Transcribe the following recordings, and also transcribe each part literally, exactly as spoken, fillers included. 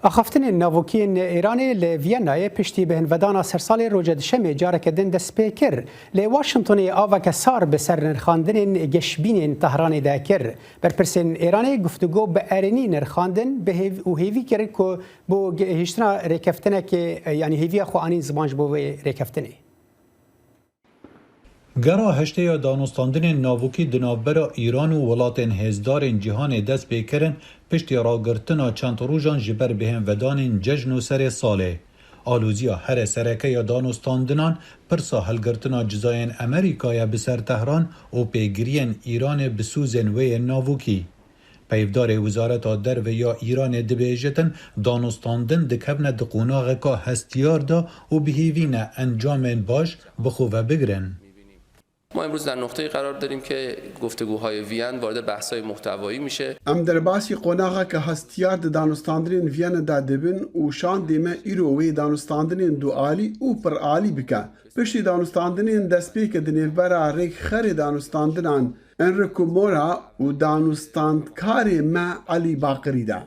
Axaftinên navokî yên Îranê li Viyanayê piştî bihinvedana sersalê roja Dişemê careke din dest pê kir. Lê Washingtonê aveke sar bi ser nirxandinên geşbînên Tehranê de kir. Berpirsên Îranê guftûgo bi erênî nirxandin bi hêv-, û hêvî kir ku bo gihiştina rêkeftinekê, yanî hêviya xwe anîn ziman ji bo vê rêkeftinê. Gera heştê ya danûstandinên navokî di navbera Îran û welatên hêzdarên cîhanê dest pê kirin, piştî ragirtina çend rojan ji ber bêhnvedanên cejn û serê salê. Aloziya here sereke ya danûstandinan pirsa hilgirtina cizayên Amerîka ye bi ser Tehran û pêgiriyên Îranê bi sûzên wê yên navokî. Peyvdarê Wizareta Derve ya Îranê dibêjitin, danûstandin dikevne di qonaxeka hestiyar de û bi hêvî ne encamên baş bi xwe ve bigirin. ما امروز در نقطه‌ای قرار داریم که گفتگوهای وین وارد بحث‌های محتوایی می‌شه. Em derbasî qonaxeke hestiyar di danûstandinên Viyanê de dibin û şandê me îro wê danûstandinên dualî û piralî bike. Piştî danûstandinên destpêkê di nêvbera rêkxerê danûstandinan Enrico Mora û danûstandkarê me Elî Baqirî de.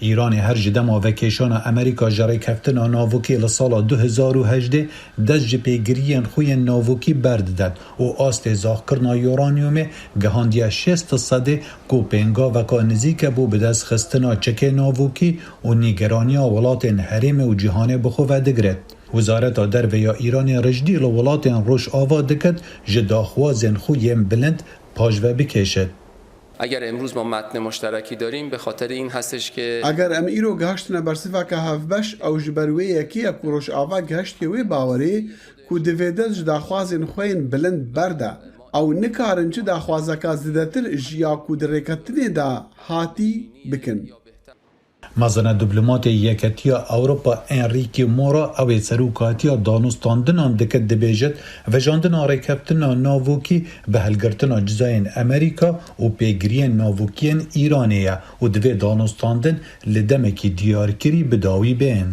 Îranê her ji dema vekêşana Amerîka ji rêkeftina navokê li sala du hezar û hejdê dest ji pêgiriyên xwe yên navokî berdidet û astê zaxkirina uranyumê gihandiye şêst sedê ku pêngaveka nizîk e bo bidestxistina çekê navokî û nîgeraniya welatên herêmê û cîhanê bi xwe ve digiret. Wizareta Derve ya Îranê rijdî li welatên Rojava diket ji daxwazên xwe yên bilind paş ve bikêşit. اگر امروز ما متن مشترکی داریم به خاطر این هستش که Eger em îro gihiştine bersiveke hevbeş, ew ji ber wê yekê ye ku Rojava gihiştiye wê bawerê ku divê dest ji daxwazên xwe yên bilind berde. Ew nikarin çi daxwazeka zêdetir ji ya ku di rêkeftinê de hatî bikin. Mezine diplomatê Yeketiya Ewropa Enrique Mora ew ê serokatiya danûstandinan dike dibêjit, vejandina rêkeftina navokî bi hilgirtina cizayên Amerîka û pêgiriyên navokî yên Îranê ye û divê danûstandin li demekî diyarkirî bi dawî bên.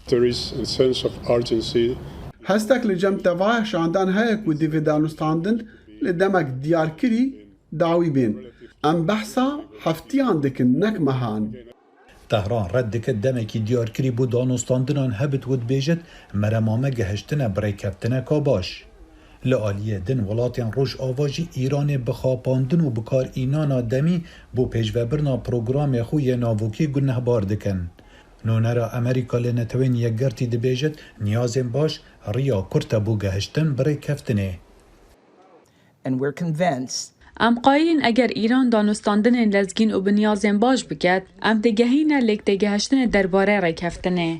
There is a sense of urgency. Hestek li cem tevaya şandan heye ku divê danûstandin li demek diyarkirî dawî bên. Em behsa heftiyan dikin, nek mehan. Tehran red dike demekî diyarkirî bo danûstandinan hebit û dibêjit, merema me gihiştine bi rêkeftineka baş. Li aliyê din welatên Rojava jî Îranê bi xapandin û bikarînana demî bo pêşvebirina programê xwe yê navokî gunehbar dikin. Nûnera Amerîka li Netewên Yekgirtî dibêjit, niyazên baş riya kurt e bo gihiştin bi rêkeftinê. And we're convinced Em qayîl in eger Îran danûstandinên lezgîn û bi niyazên baş biket, em digehîne lêktêgehiştinê derbarê rêkeftinê.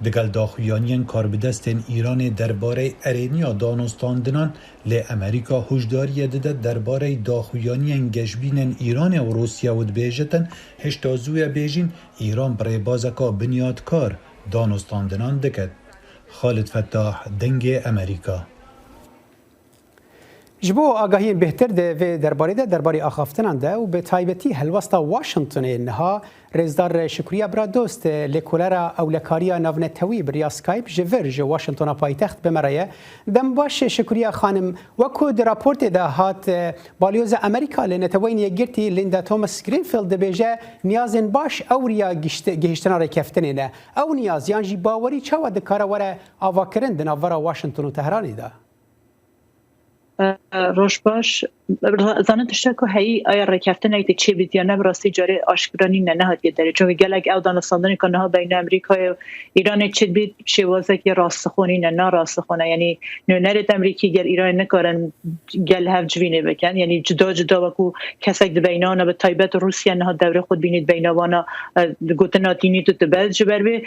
Digel daxuyaniyên karbidestên Îranê derbarey erêniya danûstandinan, lê Amerîka hûşdariyê dide derbarey daxuyaniyên geşbînên Îranê û Rûsya û dibêjitin, hêşta zû ye bêjîn Îran bi rêbazeka binyadkar danûstandinan diket. Xalid Fettah, Dengê Amerîka. Ji bo agahiyên bêhtir di vê derbarê de, derbarê axaftinan de û bi taybetî helwesta Washingtonê niha rêzdar Şukriya Biradost, lêkolera ewlekariya navnetewî bi riya Skype ji vir ji Washingtona paytext bi me re ye. Dem baş Şukriya xanim, wek ku di raportê de hat, balyoza Amerîka li Neteweyên Yekgirtî Linda Thomas Greenfield dibêje, niyazên baş ew riya gişt-, gihiştina rêkeftinê ne. Ew niyaz yan jî bawerî çawa dikare were avakirin di navbera Washington û Tehranê de? Roj baş. Zanin tiştek ku heyî aya rêkeftinek tê çêbît ya ne bi rastî carê aşkira nîne, nehatiye derê. Çunke gelek ew danûstandinê ku niha beyna Amerîkayê û Îranê çêdibît, şêwazekî rastixwe nîne, na rastixwe ne. Yanî nûnerêt Amerîkî gel Îranê nikarin gel hev civînê bikin. Yanî cida cida wekû kesek di beyna wana, bi taybet Rûsya niha dewrê xwe dibînît beyna wana, e, gotina tînî tu dibe. Ji ber vê, e,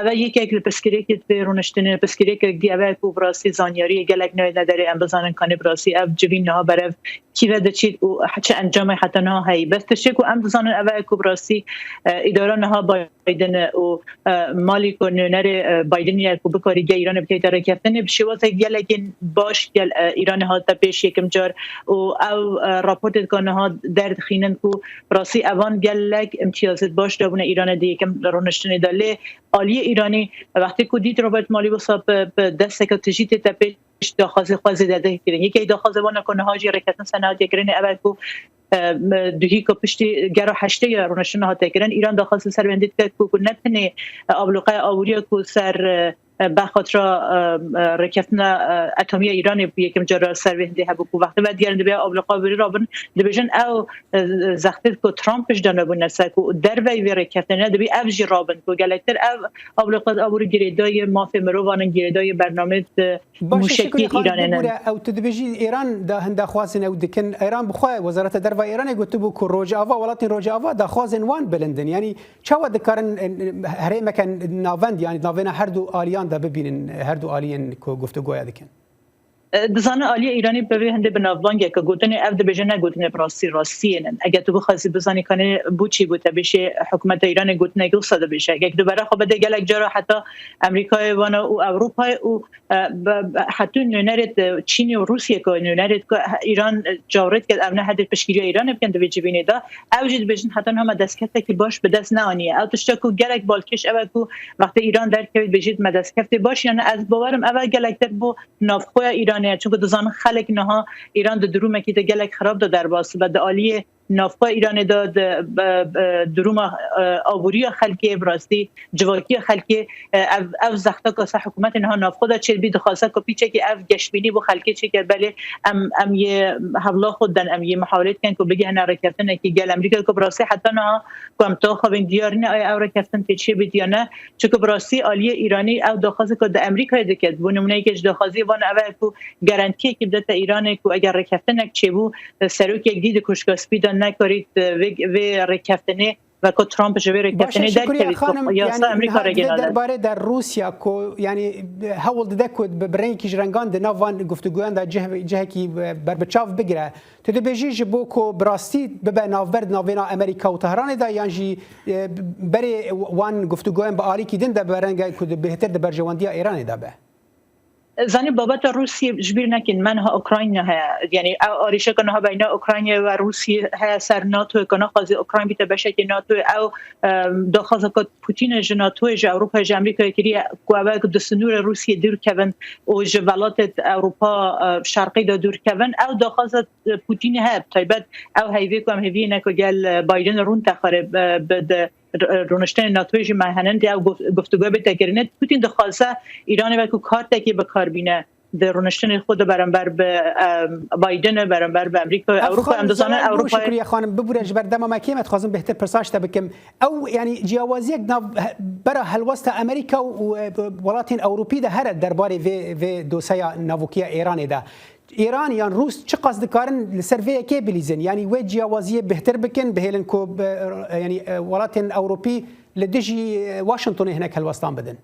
ev e yekek li pirsgirêkê divê rûniştinê, pirsgirêkek dî ev e ku bi rastî zanyariyê gelek nayêne derê, em bizanin kanê bi rastî ev civîn niha berev kî ve diçît û çi encamê heta niha heyî. Bes tiştê ku em dizanin ev e ku bi rastî, e, îdara niha Biden û, e, malî ku nûnerê, e, Biden ye ku bikarî gel Îranê bikevite rêkeftinê, bi şêwazek gelekên baş gel, e, Îranê hate pêş yekim car û ew, e, raportê ku niha derdixînin ku bi rastî evan gelek imtiyazêt baş dabûne Îranê di yekim rûniştinê de. Lê aliyê Îranî wextê ku dît Robert Malî wisa bi, bi desteke tijî tête pêş, daxwazê xwe zêde kirin. Yekê daxwazê wana ku niha jî rêkeftin ser niha hatiye kirinê ev e ku e, duhî ku piştî gera heştê ya rûniştina hate kirin, Îran daxwaz li ser wê hindê dike ku, ku ne tenê, e, abluqeya awirî ya ku ser, e, e, berxatira, e, e, rêkeftina, e, etomî ya Îranê bi yekem cara ser wê hindê hebû ku wextê vedigerin divê abluqa awirî rabin, dibêjin ew, e, zextê ku Trump ji danebûne ser ku derveyî vê rêkeftinê dibî ev jî rabin ku gelektir ev abluqa awirî girêdayî mafê mirovan in, girêdayî bernameyê, e, Baş e, mûşekî Şikûrî Xanim, Îranê ne. Bibûre, ew tu dibêjî Îran da hin daxwazên ew dikin. Îran bi xwe, Wezareta Derva Îranê gotibû ku Rojava, welatên Rojava daxwazên wan bilind in. Yanî çawa dikarin, e, herêmeke navend, yanî navêna her du aliyan de bibînin, her du aliyên ku guftûgoya dikin? E, dizane aliya Îranî bi vê hindê bi navbangeke gotinê ev dibêje ne gotinê bi rastî rastiyên in. Eger tu bixwazî bizanî kanê bo çî bû te bêşê hikûmeta Îranê gotineke wisa dibêje. Eger tu bera xwe bidê gelek cara heta Amerîkayê vana û Ewropayê û, e, bi, bi, hetû nûnerê de Çînê û Rûsiyê ku nûnerê ku Îran, e, cawrêt ket, ev ne hedê piştgiriya Îranê bikin di vê civînê de. Ew jî dibêjin heta niha me destkeftekî baş bi dest neaniye. Ew tişta ku gelek balkêş ew e ku wextê Îran derkevê dibêjît me destkeftê baş, yani ez bawerim ev e gelektir bo navxweya Îranê ye. Çunku dizanin xelk niha Îran di durûmekî de gelek xirab de derbas dibe. Di aliyê navxweya Îranê de, di, bi, bi, durûma, e, aboriya xelkê, bi rastî civakiya xelkê, e, ev, ev zexta ka ser hikûmetê niha navxwe de çêdibî, dixwaze ku pîçekî ev geşbînî bo xelkê çêke, belê em, em yê hewla xwe den, em yê muhawelê dikin ku bigihine rêkeftinekî gel Amerîka ku bi rastî heta niha ku em taxavên diyar nîne, aya ew rêkeftin tê çêbît ya ne. Çunku bi rastî aliyê Îranî ew daxwazê ku di Amerîkayê dike, bo nimûneyekê ji daxwaziyê van ev e ku garantiyekî bidete Îranê ku eger rêkeftinek çêbû, serokek dî di Koşka Spî de nekarît vê, vê rêkeftinê, weke Trump ji vê rêkeftinê derkevît ku yasa Amerîka rêgê nade. Derbarê de Rûsya ku, yanî, hewl dide ku bi, bi rengekî ji rengan di nav van guftûgoyan de cih, cihekî berbiçav bigire. Tu dibêjî ji bo ku bi rastî bibe navber di navbêna Amerîka û Tehranê de, yan jî, e, berê wan guftûgoyan bi alîkî din de bi renge ku di bêhtir di berjewendiya Îranê de be? Zanî, babeta Rûsiyê ji bîr nekin, me niha Ukrayna heye. Yanî ew arîşeka niha beyna Ukraynayê ve Rûsiyê heye ser NATOyê, ku naxwaze Ukrayn bîte beşekê NATOyê. Ew, e, daxwaza ku Putinê ji NATOyê, ji Ewropayê, ji Amerîkayê kiriye ku ew e ku di sinûrê Rûsiyê dûr kevin û ji welatê Ewropa, e, şerqî de dûr kevin. Ew daxwaza, e, Putinê heye, bi taybet ew heyvê ku em hêviyê ne ku gel, e, Biden rûn te xwarê, e, bi, di r-, rûniştinê NATOyê jî me henindê ew guf-, guftûgo bête kirinê. Putin dixwaze Îranê wekû kartekê bi kar bîne di rûniştinê xwe de beramber bi, em, Biden, beramber bi Amerîka, Ewropa. Em dizanin Ewropa. Şukriye xanim, bibûre ji ber dema me kêm e, dixwazim bêhtir pirsa ji te bikim. Ew, yanî ciyawaziyek nav, he-, bera helwesta Amerîka û, e, welatên Ewropî de here derbarê vê, vê doseya navokiya Êranê de. Îran yan Rûs çiqas dikarin li ser vê yekê bilîzin? Yanî wê ciyawaziyê bêhtir bikin, bihêlin ku bi, yanî, e, welatên Ewropî li dijî, e, Washingtonê hinek helwestan bidin?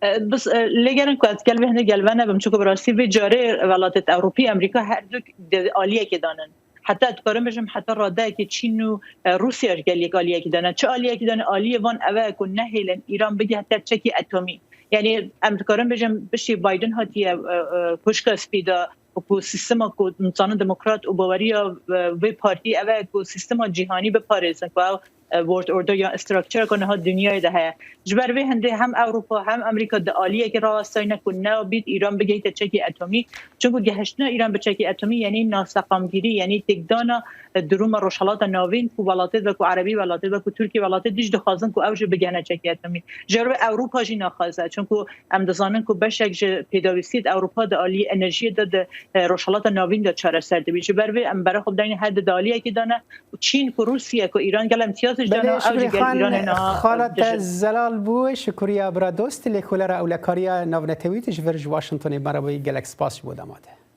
E, bis, e, lê gerin ku ez gel vê hindê gel venebim, çunku bi rastî vê carê welatê Ewropî, Amerîka her du di aliyekê de nin. Heta dikarim bêjim, heta radeyekê Çîn û, e, Rûsya ji gel yek aliyekî de ne. Çi aliyekî de ne? Aliyê van ev e ku nehêlin Îran bigihete çekî etomî. Yanî em dikarin bêjin piştî Biden hatiye, e, e, Koşka Spî de, ku sîstema ku nizanin demokrat û baweriya, e, vê partî ev e ku sîstema cîhanî biparêzin, ku ew, e, world order ya structure ku niha dinyayê de heye. Ji ber vê hindê hem Ewropa hem Amerîka di aliyekî rawestayne ku nabît Îran bigihîte çekî etomî. Çunku gihiştina Îran bi çekî etomî, yanî naseqamgirî, yanî têkdana, e, duruma Rojhelata Navîn ku welatê wekû Erebî welatê wekû Tirkî welatê dî jî dixwazin ku ew jî bigihine çekî etomî. Ji ber wê Ewropa jî naxwaze. Çunku em dizanin ku beşek ji pêdawîstiyê di Ewropa di alî enerjiyê de di, e, Rojhelata Navîn de çareser dibî. Ji ber vê em bera xwe bidayîne her di di aliyekî de ne. Û Çîn ku Rûsya ku Îran gel imtiyazê ji de ne, ew jî gel Îranê niha. Xala te zelal bû, şikuriya bira dost, lêkolera ewlekariya navnetewî tu ji vir ji Washingtonê me re bûyî, gelek spas ji bo dema te.